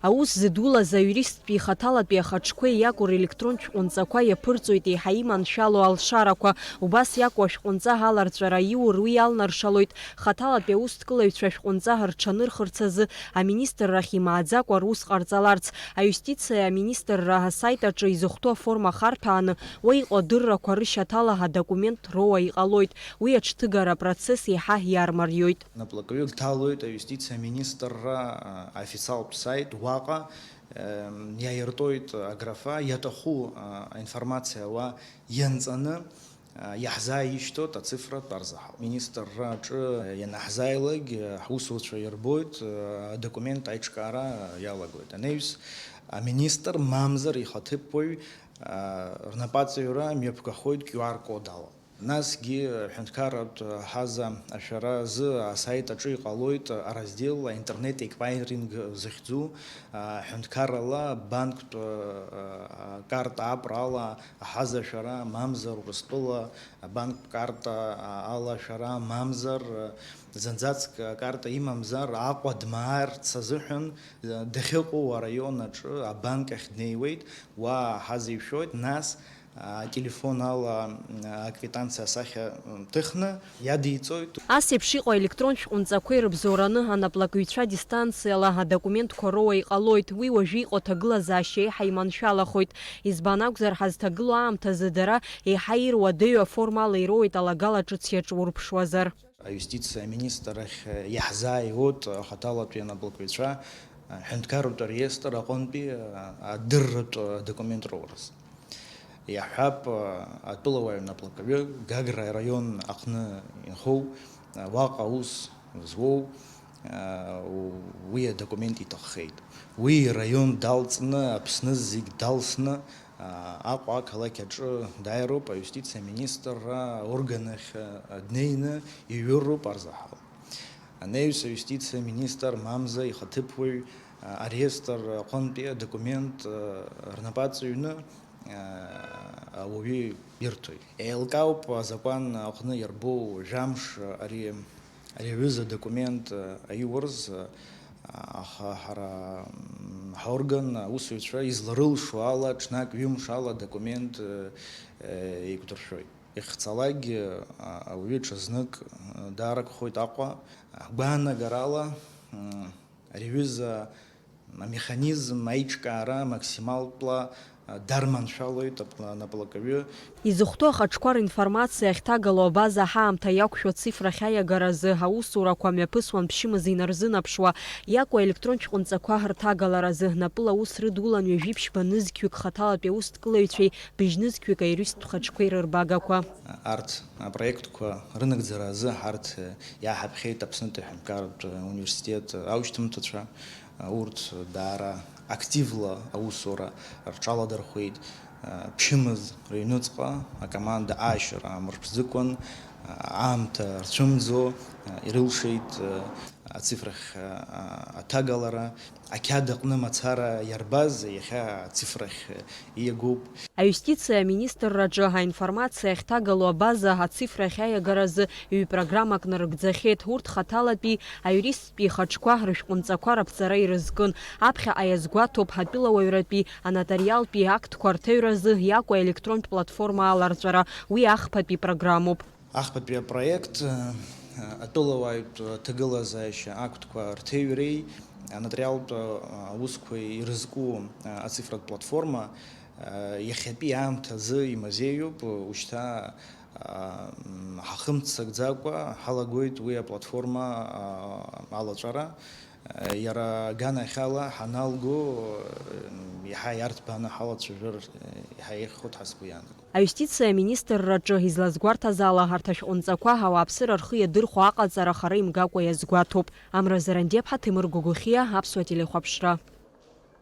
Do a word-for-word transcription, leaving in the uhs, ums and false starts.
Аус зыдулаз аиуристтәи ихаҭалатәи ахаҿқәеи иакәу релектронтә шәҟәынҵақәа иаԥырҵоит еиҳа иманшәало алшарақәа. Убас иакәу ашәҟәынҵа аларҵәара аиур, уи иалнаршалоит хаҭалатәи аусҭкылаҩцәа ашәҟәынҵа рҽанырхырц азы аминистррахь имааӡакәа рус ҟарҵаларц. Аиустициа аминистрра асаит аҿы изыхәҭоу аформа харҭәааны, уа иҟоу адыррақәа рышьаҭала адокумент роуа иҟалоит. Уи аҽҭыгара апроцесс еиҳа иармариоит. Наплакҩы дҭалоит аиустициа аминистрра, а, официалтә саит, уаҟа, эм, иаиртәоит аграфа, иаҭаху, а, аинформациа уа ианҵаны, а, иаҳзааишьҭуеит ацифратә арзаҳал. Аминистрра аҿы ианаҳзааилак, а, ҳусуцәа ирбоит, а, адокумент аиҿкаара иалагоит. Анаҩс аминистр мамзар ихаҭыԥуаҩ, а, рнапаҵаҩра мҩаԥгахоит Q R кодала. Насгьы, ҳәынҭқарратә ҳаза ашәара азы асаит аҿы иҟалоит араздел аинтернет-еквайринг зыхьӡу, ҳәынҭқаррала банктә карта аԥра ала аҳаза ашәара, мамзар Урыстәыла абанктә карта ала ашәара, мамзар зынӡаск акарта имамзар, Аҟәа дмаарц азыҳәан дахьыҟоу араион аҿы абанк ахь днеиуеит, уа аҳаза ишәоит, нас ателефон ала аквитанциа асахьа ҭыхны иадиҵоит. Ас еиԥш иҟоу аелектронтә шәҟәынҵақәеи рыбзоураны анаплакҩцәа дистанциала адокументқәа роуа иҟалоит. Уи уажәы иҟоу аҭагылазаашьа еиҳа иманшәалахоит. Избан акәзар, ҳазҭагылоу аамҭазы дара еиҳа ируадаҩу аформала ироуеит алагала ҿыц иаҿурԥшуазар. Аиустициа аминистр ахь иаҳзааиуеит ахаҭалатәи анаплакҩцәа ҳәынҭқарратә реестр аҟынтәи адырратә документ роураз. Иаҳҳәап, атәылауаҩ наплакҩы Гагра араион аҟны инхоу, уаҟа аус зуоу, уи адокумент иҭаххеит. Уи ираион далҵны, Аԥсны зегь далсны, Аҟәа ақалақь аҿы дааироуп, аиустициа аминистрра орган ахь днеины иҩыруп арзаҳал. Анаҩс аиустициа аминистр мамза ихаҭыԥуаҩ ареестр аҟынтәи адокумент рнапаҵаҩны ауаҩы ирҭоит. Еилкаауп азакәан аҟны иарбоу жәамш ари, ари аҩыза адокумент аиурыз, аха ҳара, м, ҳорган аусзуҩцәа изларылшо ала, ҽнак, ҩымш ала адокумент, э, еиқәдыршәоит. Ихцалакгьы, а, ауаҩы ҽазнык, э, дааргхоит Аҟәа. Ҳгәаанагарала, м, ари аҩыза амеханизм аиҿкаара максималтәла дарманшәалоит анаплакаҩы. Изыхәҭоу ахаҿқәа ринформациа ахьҭагало абаза ҳаамҭа иақәшәо ацифрахь аиагаразы аусурақәа мҩаԥысуан ԥшьымз инарзынаԥшуа, иакәу аелектронтә шәҟәынҵақәа рҭагаларазы. Напыла аус рыдулан ҩажәи ԥшьба нызқьҩык хаҭалатәи аусҭкылаҩцәеи быжь нызқьҩык аиуристтә хаҿқәеи рырбагақәа. Арҭ апроектқәа рынагӡара азы ҳарҭ иааҳаԥхьеит Аԥснытәи аҳәынҭқарратә университет аушьҭымҭацәа. Урҭ даара активла аусура рҽаладырхәеит. Ԥшьымз рыҩныҵҟа акоманда аашьара амырԥшӡакәан, аамҭа рцәымӡо, ирылшеит ацифрахь аҭагалара. Ақьаад аҟны мацара иарбаз иахьа ацифрахь ииагоуп. Аиустициа аминистрраҿы аинформациа ахьҭагало абаза ацифрахь аиагаразы ҩ-программак нарыгӡахьеит. Урҭ хаҭалатәи аиуристтәи ихаҿқәа рышәҟәынҵақәа раԥҵара ирызкын. Аԥхьаҟа иазгәаҭоуп атәылауаҩратәи анотариалтәи актқәа рҭаҩразы иакәу аелектронтә платформа аларҵәара. Уи ахԥатәи программоуп. Ахԥатәи апроект, э, атәылауаҩтә ҭагылазаашьа актқәа рҭыҩреи анотариалтә, э, аусқәеи ирызку, э, ацифратә платформа, э, иахьатәи аамҭазы имазеиуп, ушьҭа, э, м, ҳахымццакӡакәа ҳалагоит уи аплатформа, э, алаҵәара. Иара аганахьала ҳаналго, иаҳа иарҭбааны ҳалацәажәар, иаҳа еиӷьхоит ҳәа сгәы иаанагоит. Аиустициа аминистрраҿы излазгәарҭаз ала, арҭ ашәҟәынҵақәа ауааԥсыра рхы иадырхәо аҟаҵара хара имгакәа иазгәаҭоуп. Амра Зарандиаԥҳа, Ҭемыр Гогохиа, Аԥсуа телехәаԥшра.